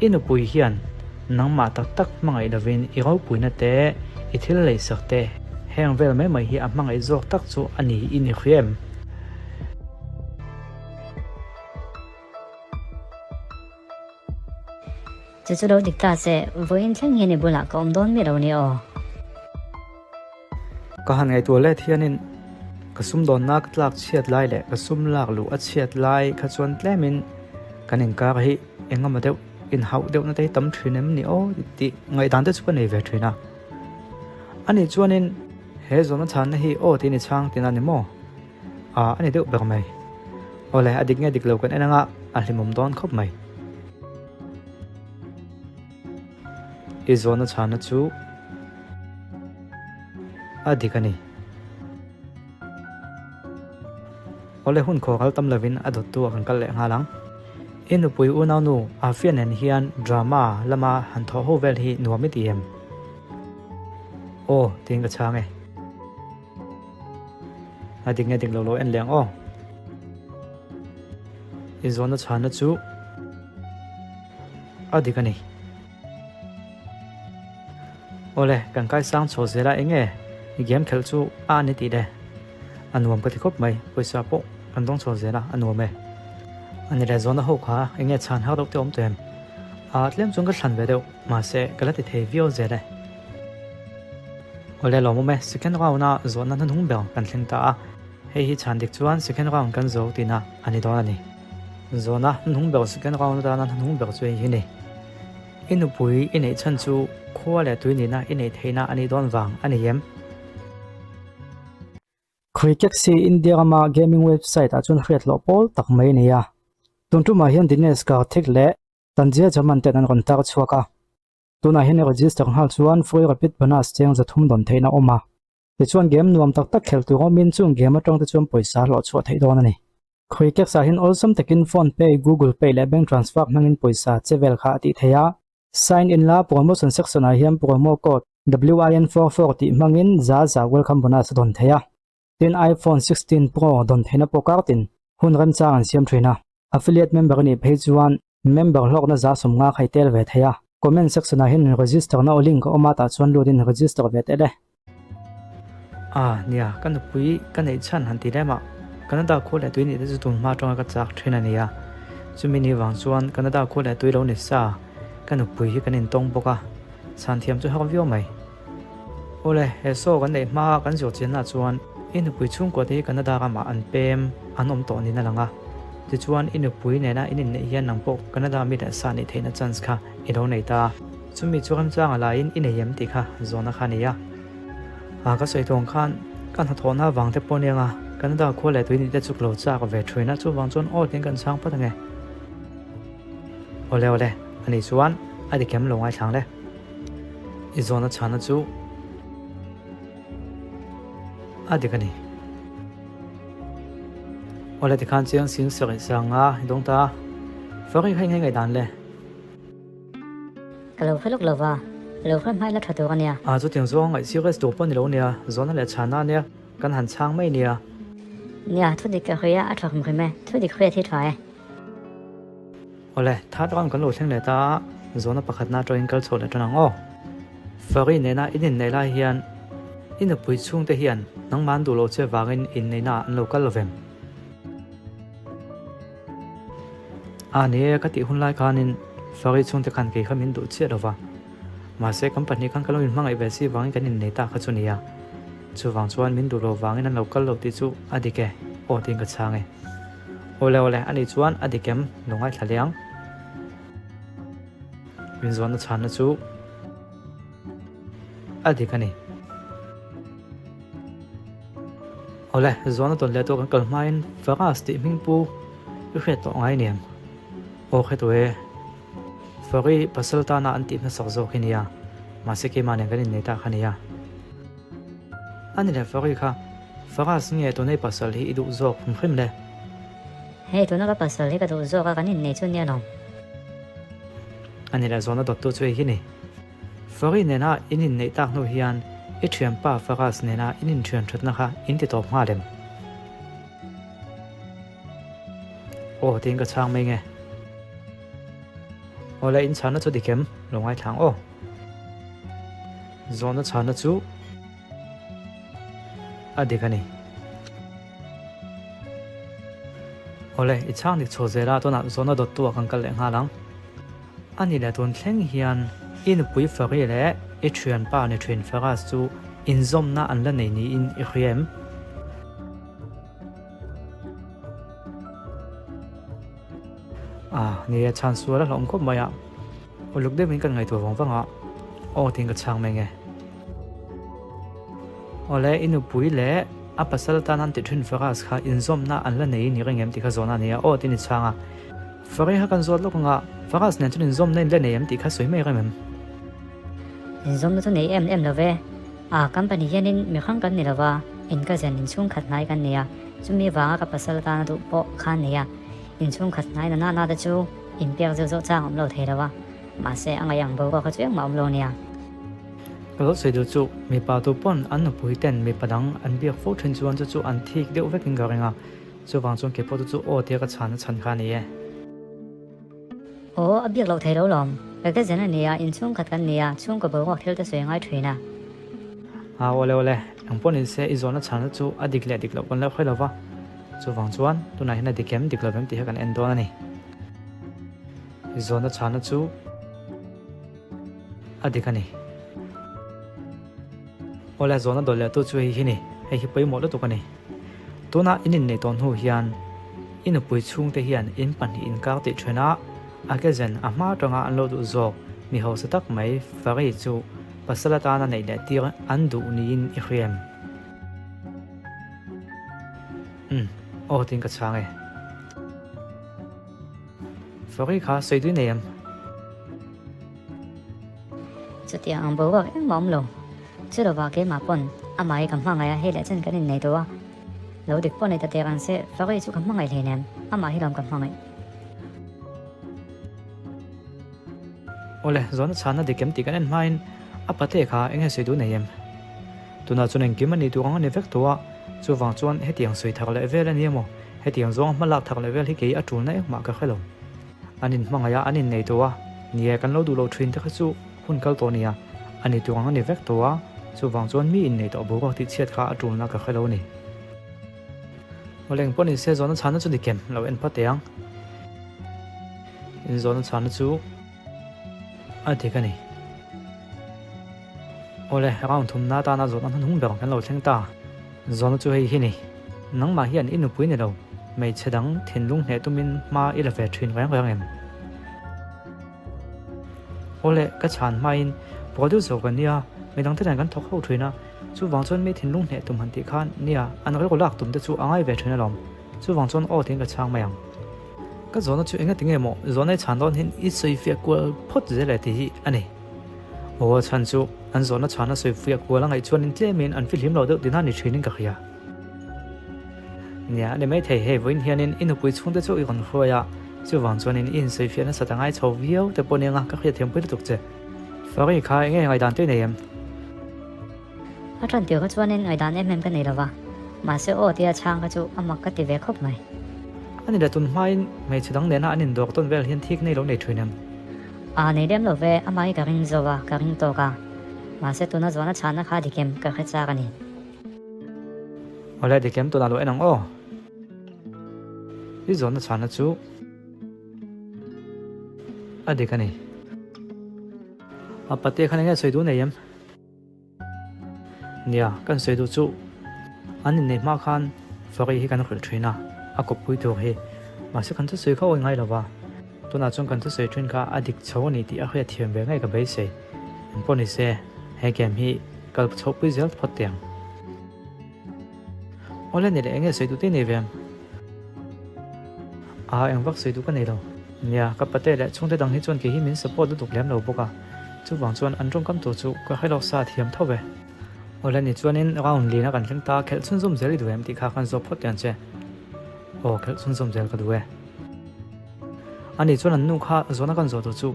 I nupui hian nangmah tak tak hmangaih lovin i ropuina te, i thil leisak te, heng vel mai mai hi a hmangaih zawk tak chu a ni i ni hria em? Chu chu lo dik ta che, vawiin thleng hian i bulah ka awm dawn miah lo nia aw. Ka han ngaihtuah let hianin ka sumdawnna ka tlak chhiat lai leh ka sum lak luh a chhiat lai kha chuan tlemin kan inkar hi engemaw deuh inhauh deuhna te hi tam thin em ni aw tih ngaihdan te chu ka nei ve thin a. Ani chuanin he zawhna chhanna hi aw tiin i chhang tina ni maw? Aa a ni deuh ber mai. Awle a dik nge dik lo kan en anga a hlimawm dawn khawp mai. I zawhna chhana chu a dik a ni. Awle hun khaw kal tam lovin a dawttu ah kan kal leh nghal ang. I nupui unaunu Afia nen hian drama lama han thawh ho vel hi nuam i ti em? Aw tiin ka chhang e. A dik nge dik lo lo en leh ang aw. I zawhna chhana chu a dik a ni. Awle, kan kai sang chho zel a enge i game khelh chu a ani tih le. A nuam ka ti khawp mai, pawisa pawh kan dawng chho zel a, a nuam e. A ni leh zawhna ho kha enge chhan har deuh te awm tawh em? A tlem chuan ka thlan ve deuh, mahse ka la ti thei viau zel e. Awle lawmawm e, second round a zawhna hnuhnung ber kan thleng ta a, hei hi chhan dik chuan second round kan zo tihna a ni dawn a ni. Zawhna hnuhnung ber second round atana hnuhnung ber chu hei hi ni. I nupui i neih chhan chu khua leh tui nihna i neih theihna a nih dawn vang a ni em? Crickex hi India rama gaming website ah chuan hriat hlawh pawl tak mai a ni a. Tun tumah hian Dinesh Karthik leh Tanzia Zaman ten an rawn tar chhuak a. Tunah hian i register nghal chuan free rapid bonus cheng 300 dawn theihna a awm a. Tichuan game nuam tak tak khelh tur awmin chung game atang te chuan pawisa hlawh chhuah theih dawn a ni. Crickex ah hian awlsam takin phone pay, google pay leh bank transfer hmangin pawisa che vel kha a tih theih a. Sign in la promotion section ah hian promo code WIN44 tih hmangin za za welcome bonus a dawn theih a. Tin iPhone 16 Pro dawn theihna pawh kartin hun remchang an siam thin a. Affiliate member anih phei chuan member hlawkna 150 kha i tel ve thei a. Comment section ah hian register na aw link a awm a tah chuan lut in register ve teh le. A nia, ka nupui ka neih chhan han ti lem a, Canada khua leh tui nih te chu tun hma atanga ka chak thin a nia. Chumi ni vang chuan Canada khua leh tui lo ni sa, ka nupui hi kan intawng bawk a, chhan thiam chu har viau mai. Awle, he saw kan neih hma kan zawh chianna chuan i nupui chhungkua te hi Canada ramah an pem an awm tawh niin a lang a. Tichuan i nupui nena in inneih hian nang pawh Canada mi leh sa nih theihna chance kha i lo nei ta. Chumi chu remchang a laiin i nei em tih kha zawhna kha a ni a. A ka sawi tawng khan ka hnathawhna avang te pawh aniang a, Canada khua leh tui nih te chu ka lo chak ve thin a, chuvang chuan aw tiin kan chhang phawt ange. Awle awle, ani chuan a dik em lo ngaithlang le. I zawhna chhana chu a dik a ni. Awle tikhan chiang sing sarih sanga i dawng ta a, Fari kha i ngei ngaihdan le. Ka lo hre lawk lo va, lo hre hmai la tha tur a nia. A chutiang zawng ngaih serious tur pawh ni lo nia, zawhna leh chhana nia, kan han chhang mai nia. Nia, thu dik ka hria a tha hrim hrim e, thu dik hriat hi tha e. Awle, third round kan lo thleng leh ta a, zawhna pakhatna atangin kal chhuah leh tan ang aw. Fari nena in inneih lai hian i nupui chhungte hian nangmah an duh loh che vangin inneihna ah an lo kal lovem? A ni e, ka tih hun lai khanin Fari chhungte khan kei kha min duh chiah lo va. Mahse, kan pahnih khan ka lo inhmangaih ve si vangin kan innei ta kha chu nia. Chuvang chuan min duh lo vangin an lo kal lo tih chu a dik e, aw tiin ka chhang e. Awle awle, ani chuan a dik em? Lo ngaithla leh ang. Min zawhna chhanna chu a dik a ni. Awle, zawhna tawn leh tawh kan kal hmain Faraz tih hming pu i hriat tawh ngai aniang. Aw hretu e, Fari pasal tana an tih hmasak zawk hi nia, mahse keimah nen kan innei ta kha nia. Ani leh Fari kha, Faraz nge tunei pasal hi i duh zawk hrim hrim le? Hei, tuna ka pasal hi ka duh zawk a, kan innei chu nia lawm. Ani leh zawhna dawttu chu hei hi ni. Fari nena in inneih tak hnu hian i thianpa Faraz nena in inthian thatna kha in ti tawp nghal em? Aw tiin ka chhang mai nge. Awle, in chhanna chu dik em? Lo ngaithla ang aw. Zawhna chhanna chu a dik a ni. Awle, i chhang dik chho zel a, tunah zawhna dawttu ah kan kal leh nghal ang. A ni leh tun thleng hian i nupui Fari leh i thianpa ni thin Faraz chu inzawmna an la nei niin i hria em? A, ni e, chhan sual a hlauhawm khawp mai a, uluk deuhin kan ngaihtuah vang vang a, aw tiin ka chhang mai nge. Awle, i nupui leh a pasal atan an ti thin Faraz kha inzawmna an la nei ni reng em tih kha zawhna a ni a, aw tiin i chhang a. Fari kha kan zawt lawk anga Faraz nen chuan inzawmna in la nei em tih kha sawi mai reng em? Inzawmna chu nei em em lo ve. A company hianin mi hrang kan ni lo va, in ka zen inchhung khat hnai kan nei a, chumi vanga ka pasal tana duh pawh kha nei a, inchhung khat hnai na nana te chu inpek zeuh zeuh chang awm lo thei lo a, mahse a ngaih ang boruak kha chu engmah awm lo nia. Ka lo sawi duh chu, mipa tu pawn an nupui ten mipa dang an biak fo thin chuan chu chu an thik deuh vekin ka ring a, chuvang chuan keipawh chu chu aw tia ka chhan a chhan kha a ni e. Aw, a biak loh thei lo lawm. Ka zen a nia, inchhung khat kan nia, chhungkaw boruak thil te sawi a ngai thin a. A, awle awle, eng pawh ni se i zawhna chhanna chu a dik leh dik loh kan lo hre lo va, chuvang chuan tunah hian a dik em dik lo em tih kha kan en dawn a ni. I zawhna chhanna chu a dik a ni. Awle, zawhna dawlh leh tu chu hei hi ni, hei hi pawimawh lutuk a ni. Tunah in inneih tawh hnu hian i nupui chhungte hian in pahnih inkar tih then a, a ke zen a hma atanga an lo duh zawk mi hausa tak mai Fari chu pasal atana neih leh tir an duh niin i hria em? Umm, aw tiin ka chhang e. Fari kha sawi tui nei em? Chutiang ang boruak engmah awm lo. Chu lovah keimah pawn amah hi ka hmangaih a, hei leh chen kan innei tawh a. Lo dik pawh nei ta tek ang se, Fari chu ka hmangaih hleinem, amah hi lawm ka hmangaih. Awle, zawhna chhanna dik em tih kan en hmain a pate kha eng nge sawi duh nei em? Tunah chuan engkim a nih tur ang a ni vek tawh a, chuvang chuan hetiang sawi thar leh vel a ni emaw, hetiang zawnga hma lak thar leh vel hi kei a tulna engmah ka hre lo. An inhmangaih a, an innei tawh a, ni e, kan lo duh lo thin te kha chu hun kal tawh nia, a ni tur ang a ni vek tawh a, chuvang chuan mi innei tawh boruak tih chhiat kha a tulna ka hre lo a ni. Awle eng pawh ni se zawhna chhanna chu ni kem lo en phawt teh ang. In zawhna chhanna chu a dik a ni. Awle, round thumna atana zawhna hnuhnung ber kan lo thleng ta. Zawhna chu hei hi ni. Nangmah hian i nupui ni lo, hmeichhe dang thinlung hneh tumin hma i la ve thin reng reng em? Awle, ka chhan hmain producer ka nia, midangte nen kan thawk ho thin a, chuvang chuan mi thinlung hneh tum han tih khan nia, an rilru lak tum te chu a ngai ve thin alawm. Chuvang chuan aw tiin ka chhang mai ang. Ka zawhna chu enga tinge maw zawhna i chhan dawn hian i sawifiah kual phawt zel e tih hi a ni. Aw a chhan chu an zawhna chhana sawifiah kual a ngaih chuanin tlemin an fihlim lo deuh tina ni thinin ka hria. Nia a ni maithei hei vawiin hianin i nupui chhungte chu i rawn hruai a, chuvang chuanin i insawifiah nasa ta ngai chho viau te pawh nia ka hriat thiampui lutuk che. Fari kha enge ngaihdan te i nei em? A tan tir kha chuanin ngaihdan em em ka nei lo va, mahse aw tia chhang kha chu a mak ka ti ve khawp mai. A ni leh tun hmain hmeichhe dang nena an indawr tawn vel hian thik nei lo nei thin em? A nei lem lo ve, amah hi ka ring zo a, ka ring tawk a. Mahse tuna zawhna chhanna kha dik em ka hre chak a ni. Awle dik em tunah lo en ang aw. I zawhna chhanna chu a dik a ni. A pate khan enge sawi duh nei em? Nia, kan sawi duh chu an inneih hma khan Fari hi kan hrilh thin a, a kawppui tur hi. Mahse kan thusawi kha awi ngai lo va, tunah chuan kan thusawi thin kha a dik chho a ni tih a hriat thiam ve ngei ka beisei. Engpawh ni se, he game hi kal chhohpui zel phawt teh ang. Awle ni leh enge sawi duh te nei ve em? Aa eng vak sawi duh ka nei lo. Nia, ka pate leh chhungte dang hi chuan kei hi min support lutuk lem lo bawk a, chuvang chuan an tawngkam tur chu ka hre lo sa thiam tho ve. Awle ni chuanin round lina kan thleng ta, khelh chhunzawm zel i duh em tih kha kan zawk phawt teh ang che. Aw khelh chhunzawm zel ka duh e. Ani chuan an nu kha zawhna kan zawh tur chu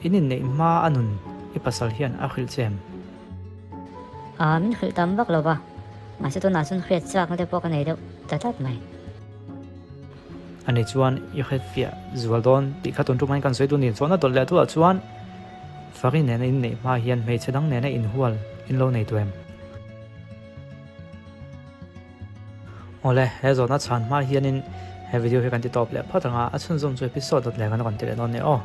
in inneih hma a nun i pasal hian a hrilh che em? Aa min hrilh tam vak lo va, mahse tunah chuan hriat chakna te pawh ka nei deuh ta tlat mai. Ani chuan i hretfiah zual dawn tih kha tun tum hian kan sawi duh ni. Chawhna dawlh leh duhah chuan Fari nena inneih hma hian hmeichhe dang nena inhual in lo nei duh em? Awle, he zawhna chhan hma hianin he video hi kan ti tawp leh phawt ang a, a chhunzawm chu episode dawt leh kan rawn ti leh dawn nia aw.